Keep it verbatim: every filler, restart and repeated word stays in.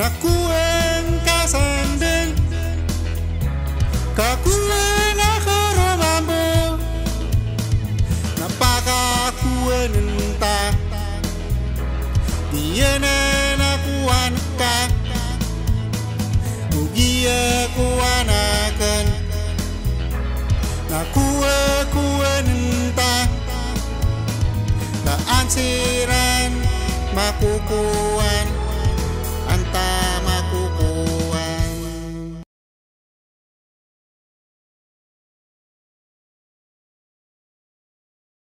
Kueng kasendeng, kakue nakoro bambu, napakakue nenta. Iene nakuanka, mugie kuanaken, nakue-kue nenta, kaansirang makuku.